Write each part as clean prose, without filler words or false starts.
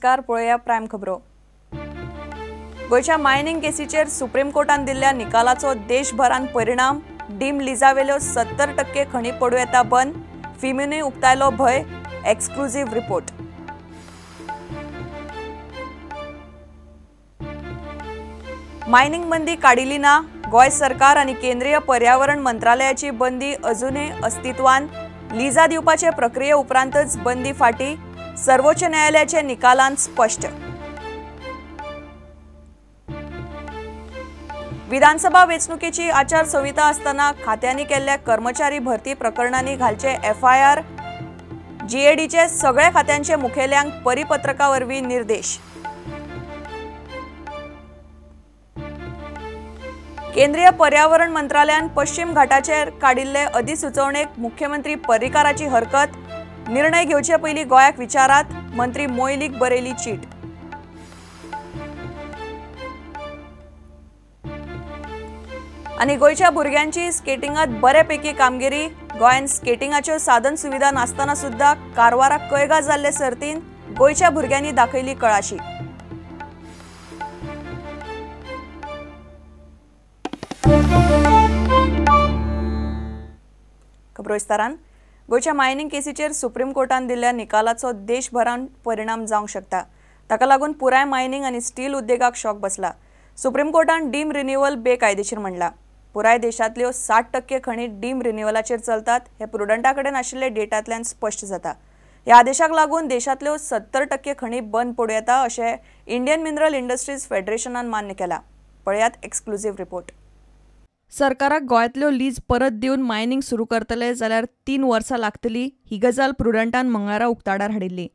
नमस्कार. पळोवया प्रायम खबरो. गोंयच्या मायनिंग केसीचेर सुप्रीम कोर्टान दिल्ल्या निकालाचो देशभरान परिणाम. डीम लिजावेल्यो 70% खणी पडूं येता बंद. फिमीनूय उक्तायलो भंय. Exclusive report. Mining बंदी काडिल्ली ना. गोंय सरकार आनी केंद्रीय पर्यावरण मंत्रालयाची बंदी अजूनय अस्तित्वान. लिजा दिवपाचे प्रक्रिये उपरांतच बंदी फाटी. सर्वोच्च न्यायालयाचे निकालान स्पश्ट. विधानसभा वेंचणुकेची आचारसंहिता आसतना खात्यांनी केल्ल्या कर्मचारी भरती प्रकरणांनी घालचे एफआयआर. जीएडीचे सगळ्या खात्यांचे मुखेल्यांक परिपत्रका वरवीं निर्देश. केंद्रीय पर्यावरण मंत्रालयान पश्चिम घाटाचेर काडिल्ले अधिसुचोवणेक मुख्यमंत्री पर्रीकाराची हरकत. निर्णय घेवचे पयलीं गोंयाक विचारात. मंत्री मोयलीक बरयली चीट. आनी गोंयच्या भुरग्यांची स्केटिंगांत बऱ्यापैकी कामगिरी. गोंयांत स्केटिंगाच्यो साधन सुविधा नासतना सुद्धा कारवाराक कयगा जाल्ले सर्तीन गोंयच्या भुरग्यांनी दाखयली कळाशी. खबरो विस्तारान. गोंयच्या मायनिंग केसीचेर सुप्रीम कोर्टान दिल्ल्या निकालाचो देशभरान परिणाम जावंक शकता. ताका लागून पुराय मायनिंग आनी स्टील उद्देगाक शॉक बसला. सुप्रीम कोर्टान डीम रिन्युअल बेकायदेशीर म्हणला. पुराय देशांतल्यो 60% खणी डीम रिन्युअलाचेर चलतात हे प्रुडंटा कडेन आशिल्ले डेटांतल्यान स्पश्ट जाता. ह्या आदेशाक लागून देशांतल्यो 70% खणी बंद पडूं येता अशें इंडियन मिनरल इंडस्ट्रीज फेडरेशनान मान्य केला. पळयात एक्सक्लुझिव्ह रिपोर्ट. सरकाराक गोंयांतल्यो लीज परत दिवन मायनिंग सुरू करतले जाल्यार 3 वर्सां लागतली ही गजाल प्रुडंटान मंगळारा उक्ताडार हाडिल्ली.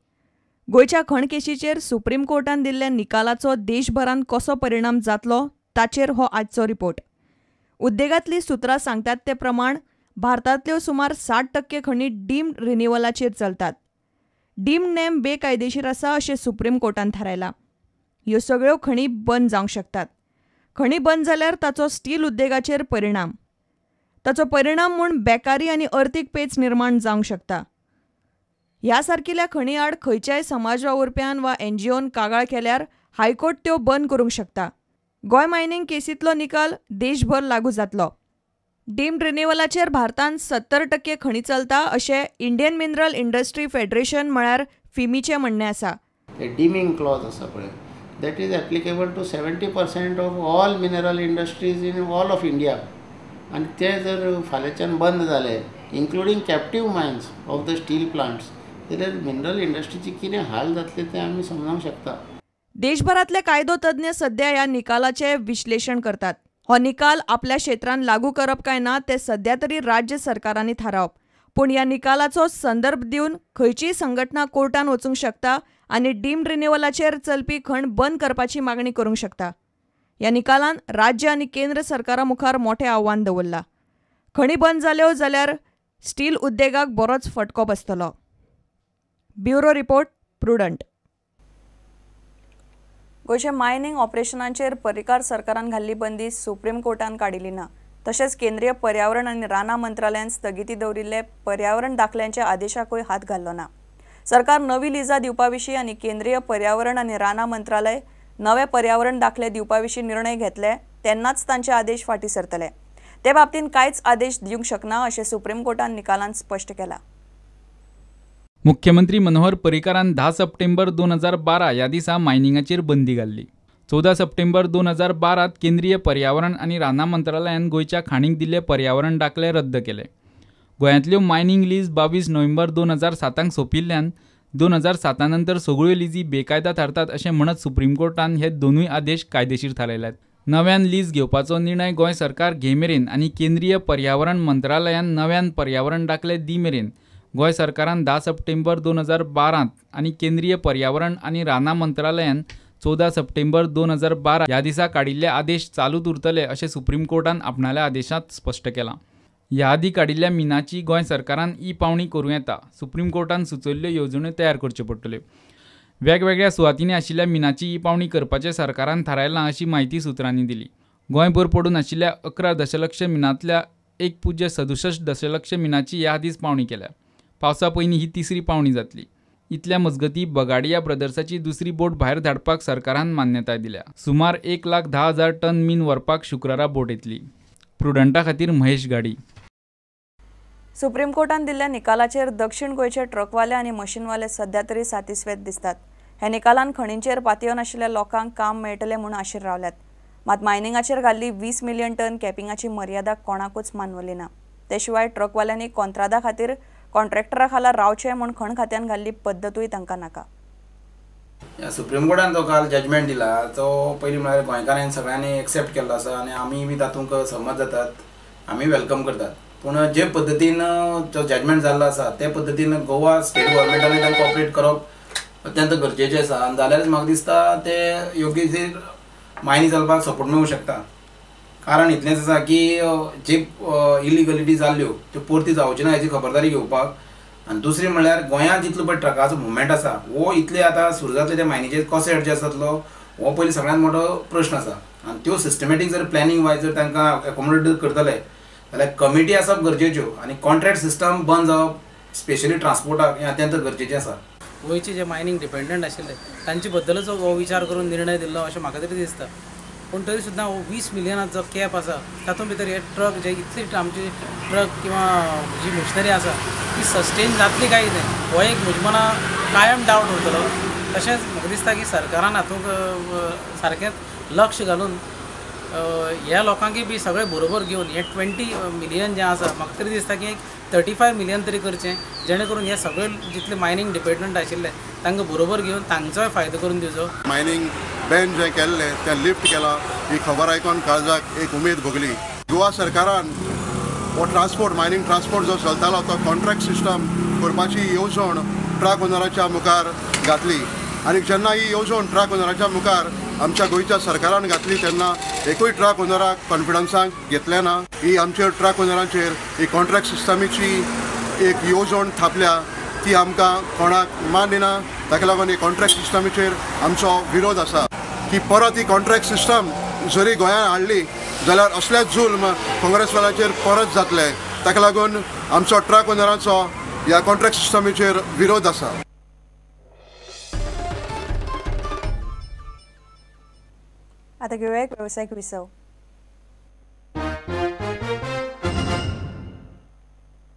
गोंयच्या खण केशीचेर सुप्रीम कोर्टान दिल्ल्या निकालाचो देशभरान कसो परिणाम जातलो ताचेर हो आजचो रिपोर्ट. उद्देगांतली सुत्रां सांगतात ते प्रमाण भारतांतल्यो सुमार 60% खणी डीम रिन्युअलाचेर चलतात. डीम नेम बेकायदेशीर आसा अशें सुप्रीम कोर्टान थारायलां. ह्यो सगळ्यो खणी बंद जावंक शकतात. खणी बंद जाल्यार ताचो स्टील उद्देगाचेर परिणाम. ताचो परिणाम म्हूण बेकारी आनी अर्थीक पेच निर्माण जावंक शकता. ह्या सारकिल्या खणी आड खंयच्याय समाज वावुरप्यान वा एनजीओन कागाळ केल्यार हायकोर्ट त्यो बंद करूंक शकता. गोंय मायनिंग केसींतलो निकाल देशभर लागू जातलो. डीम्ड रिन्युअलाचेर भारतांत 70% खणी चलता अशें इंडियन मिनरल इंडस्ट्री फेडरेशन म्हळ्यार फिमीचें म्हणणें आसा. डिमींग क्लॉज आसा पळय, that is applicable to 70% of all mineral industries in all of India. आनी ते जर फाल्यांच्यान बंद जाले, including captive mines of the steel plants, जाल्यार मिनरल इंडस्ट्रीची कितें हाल जातले ते आमी समजूंक शकता. देशभरांतले कायदो तज्ञ सध्या ह्या निकालाचें विश्लेशण करतात. हो निकाल आपल्या क्षेत्रांत लागू करप काय ना ते सध्या तरी राज्य सरकारांनी थारावप. पूण ह्या निकालाचो संदर्भ दिवन खंयचीय संघटना कोर्टान वचूंक शकता आनी डीम्ड रिन्युअलाचेर चलपी खण बंद करपाची मागणी करूंक शकता. ह्या निकालान राज्य आनी केंद्र सरकारा मुखार मोठें आव्हान दवरलां. खणी बंद जाल्यो जाल्यार स्टील उद्देगाक बरोच फटको बसतलो. Bureau report, Prudent. गोंयच्या मायनिंग ऑपरेशनाचेर पर्रीकार सरकारान घाल्ली बंदी सुप्रीम कोर्टान काडिल्ली ना. तशेंच केंद्रीय पर्यावरण आनी रानां मंत्रालयान स्थगिती दवरिल्ले पर्यावरण दाखल्यांच्या आदेशाकूय हात घाल्लो ना. सरकार नवी लिजा दिवपा विशीं आनी केंद्रीय पर्यावरण आनी रानां मंत्रालय नवे पर्यावरण दाखले दिवपा विशीं निर्णय घेतले तेन्नाच तांचे आदेश फाटीं सरतले. ते बाबतींत कांयच आदेश दिवंक शकना अशें सुप्रीम कोर्टान निकालान स्पश्ट केलां. मुख्यमंत्री मनोहर पर्रीकारान 10 सप्टेंबर 2012 ह्या दिसा मायनिंगाचेर बंदी घाल्ली. 14 सप्टेंबर 2012 केंद्रीय पर्यावरण आनी रानां मंत्रालयान गोंयच्या खाणीक दिल्ले पर्यावरण दाखले रद्द केले. गोंयांतल्यो मायनिंग लीज 22 नोव्हेंबर 2007 सोंपिल्ल्यान 2007 नंतर सगळ्यो लिजी बेकायदा थारतात अशें म्हणत सुप्रीम कोर्टान हे दोनूय आदेश कायदेशीर थारायल्यात. नव्यान लीज घेवपाचो निर्णय गोंय सरकार घे मेरेन आनी केंद्रीय पर्यावरण मंत्रालयान नव्यान पर्यावरण दाखले दी मेरेन गोंय सरकारान 10 सप्टेंबर 2012 आनी केंद्रीय पर्यावरण आनी रानां मंत्रालयान 14 सप्टेंबर 2012 ह्या दिसा काडिल्ले आदेश चालूच उरतले अशें सुप्रीम कोर्टान आपणाल्या आदेशांत स्पश्ट केलां. ह्या आदीं काडिल्ल्या मिनाची गोंय सरकारान ई पावणी करूं येता. सुप्रीम कोर्टान सुचयल्ल्यो येवजण्यो तयार करच्यो पडटल्यो. वेगवेगळ्या सुवातींनी आशिल्ल्या मिनाची ई पावणी करपाचें सरकारान थारायलां अशी म्हायती सुत्रांनी दिली. गोंयभर पडून आशिल्ल्या 11 दशलक्ष मिनांतल्या 1.67 दशलक्ष मिनाची ह्या आदींच पावणी केल्या. पावसा पयलीं ही तिसरी पावणी जातली. इतल्या मजगती बगाडिया ब्रदर्साची दुसरी बोट भायर धाडपाक सरकारान मान्यताय दिल्या. सुमार 1,10,000 टन मीन व्हरपाक शुक्रारा बोट येतली. प्रुडंटा खातीर महेश गाडी. सुप्रीम कोर्टान दिल्ल्या निकालाचेर दक्षिण गोंयचे ट्रकवाले आनी मशीनवाले सध्या तरी सातिस्वेत दिसतात. ह्या निकालान खणींचेर पातयेवन आशिल्ल्या लोकांक काम मेळटलें म्हूण आशेर रावल्यात. मात मायनिंगाचेर घाल्ली 20 मिलियन टन कॅपिंगाची मर्यादा कोणाकूच मानवली ना. ते शिवाय ट्रकवाल्यांनी कॉन्त्रादा खातीर कॉन्ट्रॅक्टरा खाला रावचें म्हूण खण खात्यान घाल्ली पद्दतूय तांकां नाका. सुप्रीम कोर्टान जो काल जजमेंट दिला तो पयलीं म्हळ्यार गोंयकारांनी सगळ्यांनी एक्सेप्ट केल्लो आसा आनी आमी बी तातूंत सहमत जातात, आमी welcome करतात. पूण जे पद्दतीन जो जजमेंट जाल्लो आसा ते पद्दतीन गोवा स्टेट गव्हर्मेंटान तांकां कॉपरेट करप अत्यंत गरजेचें आसा आनी जाल्यारच म्हाका दिसता ते योग्य मायनिंग चलपाक सपोर्ट मेळूंक शकता. कारण इतलेंच आसा की जे इलिगलिटी जाल्ल्यो त्यो परती जावच्यो ना हेची खबरदारी घेवपाक, आनी दुसरी म्हणल्यार गोंयांत जितलो पळय ट्रकाचो मुवमेंट आसा वो इतले आतां सुरू जातले ते मायनीचेर कशें एडजस्ट जातलो हो पयलीं सगळ्यांत मोठो प्रश्न आसा. आनी त्यो सिस्टमॅटीक जर प्लॅनिंग वायज जर तांकां एकोमोडेट करतले जाल्यार कमिटी आसप गरजेच्यो आनी कॉन्ट्रॅक्ट सिस्टम बंद जावप स्पेशली ट्रान्सपोर्टाक हें अत्यंत गरजेचें आसा. गोंयचे जे मायनींग डिपेंडंट आशिल्ले तांचे बद्दलच हो विचार करून निर्णय दिल्लो अशें म्हाका तरी दिसता. पूण तरी सुद्दां हो 20 मिलियनाचो कॅप आसा तातूंत भितर हे ट्रक जे इतली आमची ट्रक किंवा जी मशिनरी आसा ती सस्टेन जातली काय कितें हो एक म्हज्या मना कायम डावट उरतलो. तशेंच म्हाका दिसता की सरकारान हातूंत सारकेंच लक्ष घालून ह्या लोकांकय बी सगळे बरोबर घेवन हे 20 मिलियन जें आसा म्हाका तरी दिसता की एक 35 मिलियन तरी करचें, जेणे करून हे सगळे जितले मायनींग डिपेंडंट आशिल्ले तांकां बरोबर घेवन तांचोय फायदो करून दिवचो. मायनींग बॅन जें केल्लें तें लिफ्ट केलां ही खबर आयकून काळजाक एक उमेद भोगली. गोवा सरकारान हो ट्रान्सपोर्ट मायनींग ट्रान्सपोर्ट जो चलतालो तो कॉन्ट्रॅक्ट सिस्टम करपाची येवजण ट्रक ओनराच्या मुखार घातली आनी जेन्ना ही येवजण ट्रक ओनराच्या मुखार आमच्या गोंयच्या सरकारान घातली तेन्ना एकूय ट्रक ओनराक कॉन्फिडन्साक घेतलें ना. ही आमचेर ट्रक ओनरांचेर ही कॉन्ट्रॅक्ट सिस्टमीची एक येवजण थापल्या ती आमकां कोणाक मान्य ना. ताका लागून ही कॉन्ट्रॅक्ट सिस्टमीचेर आमचो विरोध आसा की परत ही कॉन्ट्रॅक्ट सिस्टम जरी गोंयांत हाडली जाल्यार असलेच जुल्म काँग्रेसवाल्याचेर परत जातले. ताका लागून आमचो ट्रक ओनरांचो ह्या कॉन्ट्रॅक्ट सिस्टमीचेर विरोध आसा. आता घेऊया एक व्यावसायिक विसव.